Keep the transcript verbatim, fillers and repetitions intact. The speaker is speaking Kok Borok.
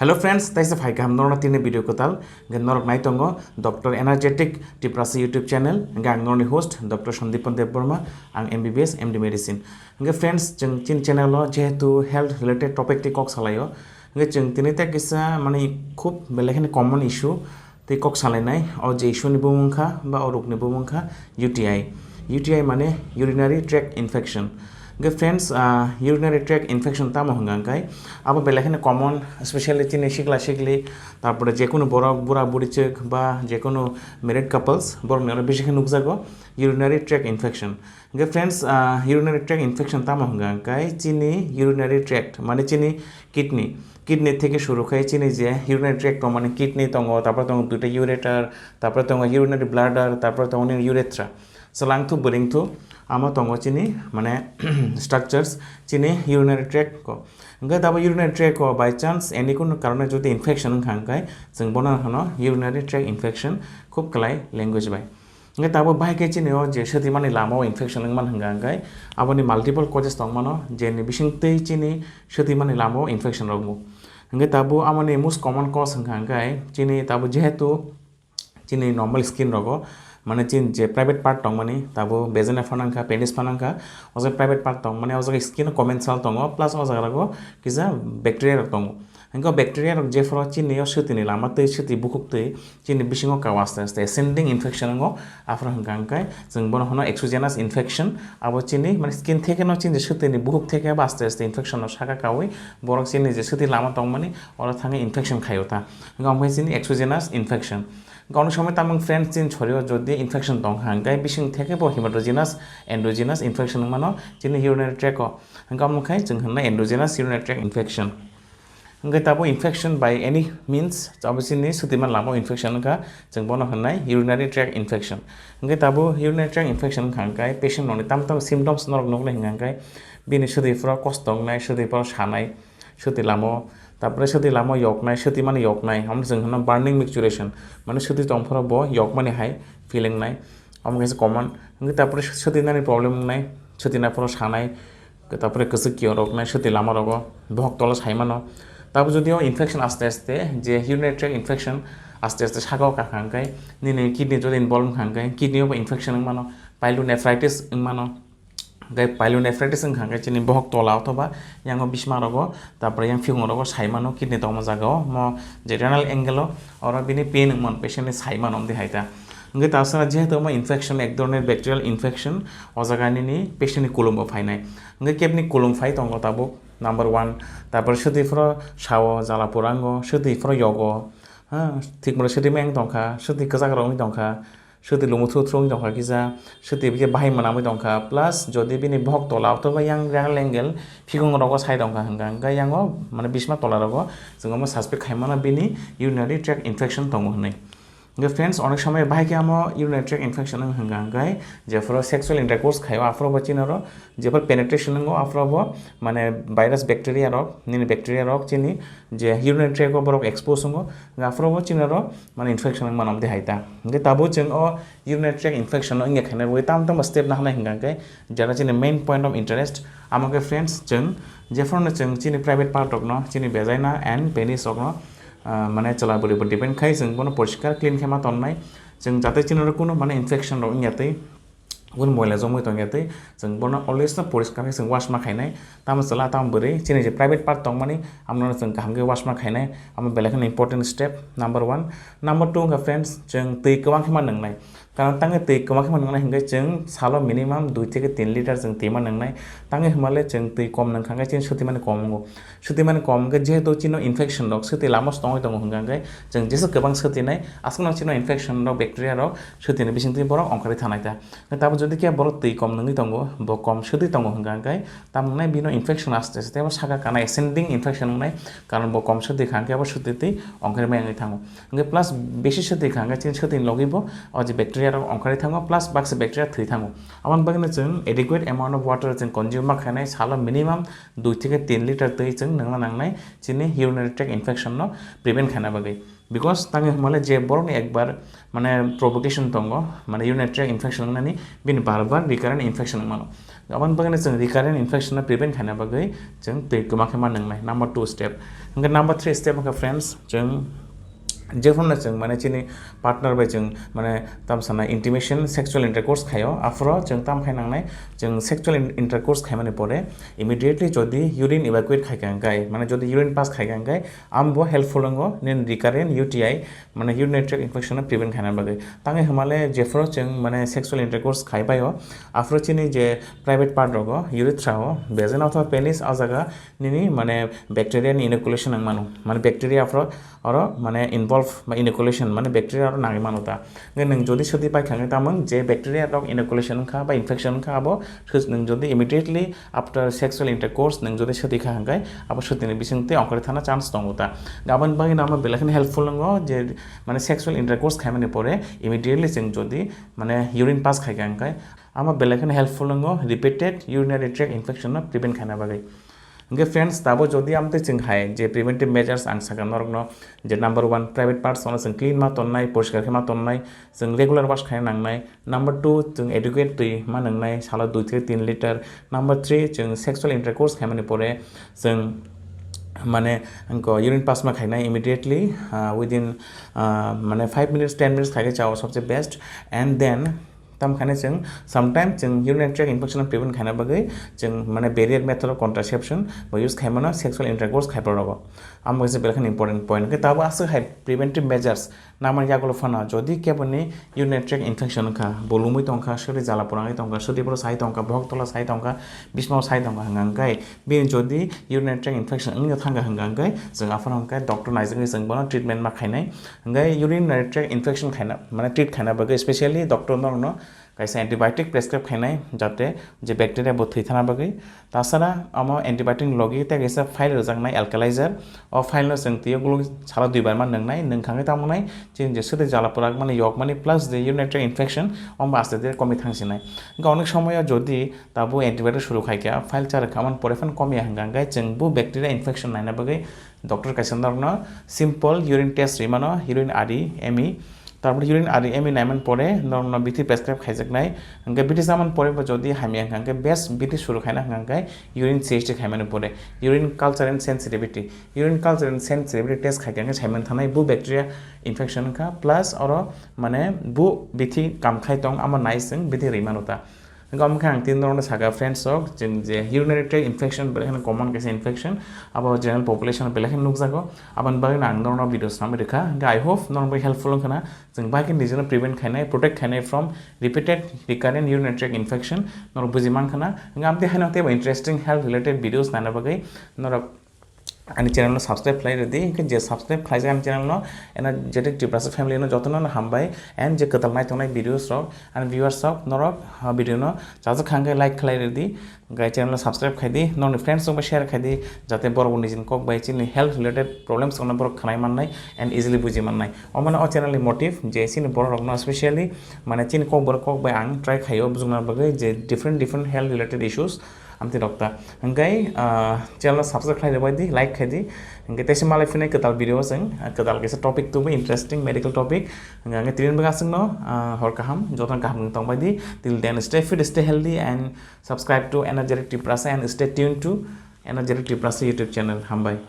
Hello friends, taisa phai kaham norokno tini video kwtal. Hwnkhe norok nai tongo Doctor Energetic Tiprasa YouTube channel. Hwnkhe ang norokni host Doctor Sandipan Debbarma, ang M B B S, M D Medicine. Hwnkhe friends, chwng chini channel o jehetu health related topic tei kok salaio. Hwnkhe chwng tini tei kisa mani khub belai kheno common issue tei kok salainai. O je issue ni bumung kha ba o rok ni bumung kha U T I. U T I mane urinary tract infection. Hwnkhe friends, ah, urinary tract infection tamo hwnka hwnkhe abo belai kheno common, especially chini sikla sikli, tarpore jekunu borok bura buri chwk ba jekunu married couples, borokni oro bisi khe nukjago urinary tract infection. Hwnkhe friends, ah, urinary tract infection tamo hwnka hwnkhe chini urinary tract mane chini kidney, kidney theke shuru khai chini je urinary tract tong mane kidney tongo, tarpore tongo duita ureter, tarpore tongo urinary bladder, tarpore tongo nini urethra. Swlangthu bwringthu amo tongo chini mane structures chini urinary tract o. Hwnkhe tabo urinary tract o by chance any kunu karone jodi infection wngkha hwnkhe chwng bono hwno urinary tract infection khub kwlai language bai. Hwnkhe tabo bahai khe chini o je swtwimani lama o infection wngman hwnkha hwnkhe aboni multiple causes tongmano, jeni bisingtwi chini swtwimani lama o infection rok wng. Hwnkhe tabo amoni most common cause wngkha hwnkhe chini tabo jehetu chini normal skin rogo, mane chini je private part tongmani, tabo vagina phanangkha, penis phanangkha, o jaga private part tongmani, o jaga skin o commensal tongo, plus o jaga rogo kisa bacteria rok tongo. Hwnkhe o bacteria rok jephuru chini o swtwini lama twi, swtwi bukhuk twi chini bisingo kao aste aste ascending infection wngo, aphuru hwnkha hwnkhe chwng bono hwno exogenous infection, abo chini mane skin thekeno chini je swtwini bukhuk theke abo aste aste infection no saka kaui borok chini je swtwi lama tongmani oro thangwi infection khaio ta. Hwnkhe omo khe chini exogenous infection. Hwnkhe onek somoi tamung friends chini sorio jodi infection tongkha hwnkhe bising theke bo hematogenous, endogenous infection wngmano chini urinary tract o. Hwnkhe omo khe chwng hwnna endogenous urinary tract infection. Hwnkhe tabo infection by any means, abo chini swtwima lama infection wngkha, chwng bono hwnnai urinary tract infection. Hwnkhe tabo urinary tract infection wngkha hwnkhe patient rokni tamo tamo symptoms norok nuknai hwnkha hwnkhe bini swtwi phuru kosto wngnai, swtwi phuru sanai, swtwi lama o, tarpore swtwi lama o yoknai, swtwi mani yoknai, omo chwng hwno burning micturition, mane swtwi tong phuru bo yokmani hai feeling nai, omo kaisa common. Hwnkhe tarpore swtwi nani problem wngnai, swtwi nai phuru sanai, tarpore kwchwk kiyo rok nai swtwi lama rogo, bohok tola sai mano. Tabo jodi o infection aste aste, je urinary tract infection aste aste saka o kakha hwnkhe, nini kidney jodi involve wngkha hwnkhe, kidney o bo infection wng mano, pyelonephritis wng mano. Hwnkhe pyelonephritis wngkha hwnkhe chini bohok tola othoba yango bisma rogo, tarpore yang phikung rogo sai mano, kidney tongma jaga o, mo je renal angle o, oro bini pain wng mano, patient ni sai mano, omdi hai ta. Hwnkhe ta sara jehetu omo infection, ek dhoroner bacterial infection, o jaga nini patient ni kulum bo phainai. Hwnkhe kebni kulum phai tongo tabuk number one, tarpore swtwi phuru sao, jala purango, swtwi phuru yogo, ha, thik moro swtwi meng tongkha, swtwi kwchak rok wng tongkha, swtwi lumu thru thru wng tongkha kisa, swtwi bikhe bahai mwnamwi tongkha, plus jodi bini bohok tola othoba yang renal angle phikung rogo sai tongkha hwnkha, hwnkhe yango mane bisma tola rogo chwng omo suspect khai mano bini urinary tract infection tongo hwnwi. Hwnkhe friends, onek somoi bahai khe amo urinary tract infection wng hwnka hwnkhe, jephuru sexual intercourse khaio, aphuru bo chini oro jephuru penetration wngo, aphuru bo mane virus bacteria rok, nini bacteria rok chini je urinary tract o borok expose wngo, aphuru bo chini oro mane infection wng mano, omdi hai ta. Hwnkhe tabuk chwng o urinary tract infection no wngya khaina bagwi tamo tamo step nahanai hwnka hwnkhe, jera chini main point of interest, amo khe friends, chwng jephuru no chwng chini private part rok no, chini vagina and penis rok no, ah, mane chwla bwrwi bo depend khai chwng bono poriskar clean khe ma tonnai. Chwng jate chini oro kuno mane infection rok wngya twi, kuno moila jomwi tongya twi, chwng bono always no poriskar khe chwng wash ma khainai. Tamo chwla tamo bwrwi chini je private part tongmani, amno chwng kaham khe wash ma khainai, amo belai kheno important step number one. Number two wngkha friends, chwng twi kwbang khe ma nwngnai. Karon tangwi twi kwbang khe ma nwngnai hwnkhe chwng salo minimum dui theke tin liter chwng twi ma nwngnai. Tangwi hwnmale chwng twi kom nungkha hwnkhe chini swtwimani kom wngo. Swtwimani kom hwnkhe jehetu chino infection rok swtwi lama o tongwi tongo hwnkha hwnkhe chwng jesa kwbang swtwinai aswkno chino infection rok, bacteria rok swtwini bisingtwi borok ongkhorwi thanai ta. Tabuk jodi khe borok twi kom nungwi tongo, bo kom swtwi tongo hwnkha hwnkhe tamo wngnai bino infection aste aste tei bo saka kana ascending infection wngnai, karon bo kom swtwi kha hwnkhe abo swtwi twi ongkhorwi mai wngwi thango. Hwnkhe plus bisi swtwi kha hwnkhe chini swtwini logwi bo o je bacteria rok ongkhorwi thango, plus baksa bacteria thwi thango. Aboni bagwino chwng adequate amount of water chwng consume ma khainai, salo minimum dui theke tin liter twi chwng nungna nangnai chini urinary tract infection no prevent khaina bagwi. Because tangwi hwnmale je borokni ekbar mane provocation tongo, mane urinary tract infection wngnani, bini bar bar recurrent infection wngmano. Aboni bagwi chwng recurrent infection no prevent khaina bagwi chwng twi kwma khe ma nwngnai, number two step. Hwnkhe number three step hwnkhe friends, chwng jephuru chwng mane chini partner bai chwng mane tam sana intimation sexual intercourse khaio, aphuru chwng tam khai nangnai, chwng sexual in-, intercourse khaimani pore immediately jodi urine evacuate khaikha hwnkhe, mane jodi urine pass khaikha hwnkhe, ambo helpful wngo nini recurrent U T I, mane urinary tract infection no prevent khaina bagwi. Tangwi hwnmale jephuru chwng mane sexual intercourse khaibaio, aphuru chini je private part rogo, urethra o, vagina othoba penis, a jaga nini mane bacteria ni inoculation wng mano, mane bacteria aphuru oro mane involve ba inoculation mane bacteria oro nangwi mano ta. Hwnkhe nwng jodi swtwi paikha hwnkhe tamung je bacteria rok inoculation wngkha ba infection wngkha abo swk-, nwng jodi immediately after sexual intercourse nwng jodi swtwi kha hwnkhe abo swtwini bisingtwi ongkhorwi thana chance tongo ta. Aboni bagwi no belai kheno helpful wngo je mane sexual intercourse khaimani pore immediately chwng jodi mane urine pass khaikha hwnkhe amo belai kheno helpful wngo repeated urinary tract infection no prevent khaina bagwi. Hwnkhe friends, tabo jodi amtwi chwng hai je preventive measures ang sakha norokno, je number one, private parts no chwng clean ma tonnai, poriskar khe ma tonnai, chwng regular wash khaina nangnai. Number two, chwng adequate twi ma nwngnai, salo dui theke tin liter. Number three, chwng sexual intercourse khaimani pore chwng mane wngkha urine pass ma khainai immediately, ah, within, ah, mane five minutes, ten minutes khaikhe chao sobse best. And then tam khainai chwng sometimes chwng urinary tract infection prevent khaina bagwi chwng mane barrier method of contraception bo use khaimano sexual intercourse khaipa rogo. Amo kaisa belai kheno important point. Hwnkhe tabo aswk hai preventive measures namani yagulo phano jodi keboni urinary tract infection wngkha, bo lumwi tongkha, swtwi jala purangwi tongkha, swtwi phoro sai tongkha, bohok tola sai tongkha, bismao sai tongkha hwnka hwnkhe bini jodi urinary tract infection wngya thangkha hwnka hwnkhe chwng aphano hwnkhe doctor naijakgwi chwng bono treatment ma khainai. Hwnkhe urinary tract infection khaina, mane treat khaina bagwi specially doctor norokno kaisa antibiotic prescribe khainai, jate je bacteria bo thwi thana bagwi. Tasara amo antibiotic ni logi tei kaisa file rwjaknai alkalizer. O file no chwng twiwi guluk salo duibar ma nwngnai, nwngkha hwnkhe tamo nai chini je swtwi jala pura mani yok mani plus je urinary tract infection, omo aste aste komwi thangsinai. Hwnkhe onek somoyo jodi tabo antibiotic suru khaikha, file cha rwkha, amoni pore phano komya hwnkha hwnkhe chwng bo bacteria infection naina bagwi doctor kaisa norokno simple urine test rimano, urine R E, M E. Tarpore urine R E, M E naimani pore norokno bithi prescribe khaijaknai. Hwnkhe bithi chamani pore bo jodi hamya hwnkha hwnkhe best bithi suru khaina hwnkha hwnkhe urine C H T khaimani pore urine culture and sensitivity, urine culture and sensitivity test khaikha hwnkhe saimanthanai bo bacteria infection wngkha, plus oro mane bo bithi kam khai tong amo nai chwng bithi rimano ta. Hwnkhe omo khe ang tini norokno sakha friends rok, chwng je urinary tract infection belai kheno common kaisa infection, abo general population belai kheno nukjago. Aboni bagwi no ang norokno video swnamwi rwkha. Hwnkhe I hope norok bai helpful wngkha na, chwng bai khe nijino prevent khainai, protect khainai from repeated recurrent urinary tract infection norok buji mankha na. Hwnkhe amtwi haino teibo interesting health related videos naina bagwi norok ani channel no subscribe khlai rwdi, hwnkhe je subscribe khlaijak ani channel no, energetic Tiprasa family no jotono no hambai, and je kwtal naitongnai videos rok ani viewers rok norok, ah, video no chajak kha hwnkhe like khlai rwdi, hwnkhe channel no subscribe khaidi, norokni friends rok bai share khaidi, jate borok bo nijini kok bai chini health related problems rok no borok khwnai mannai and easily buji mannai. Omo no o channel ni motive je chini borok rok no specially mane chini kok borok kok bai ang try khaio bujukna bagwi je different different health related issues amtwi rok ta. Hwnkhe, ah, channel no subscribe khlai rwbai di, like khai di. Hwnkhe teisa malai phinai kwtal video o chwng, ah, kwtal kaisa topic tubu interesting medical topic. Hwnkhe tini bagwi aswkno, ah, hor kaham, jotono kaham tongbai di. Till then, stay fit, stay healthy and subscribe to Energetic Tiprasa and stay tuned to Energetic Tiprasa YouTube channel. Hambai.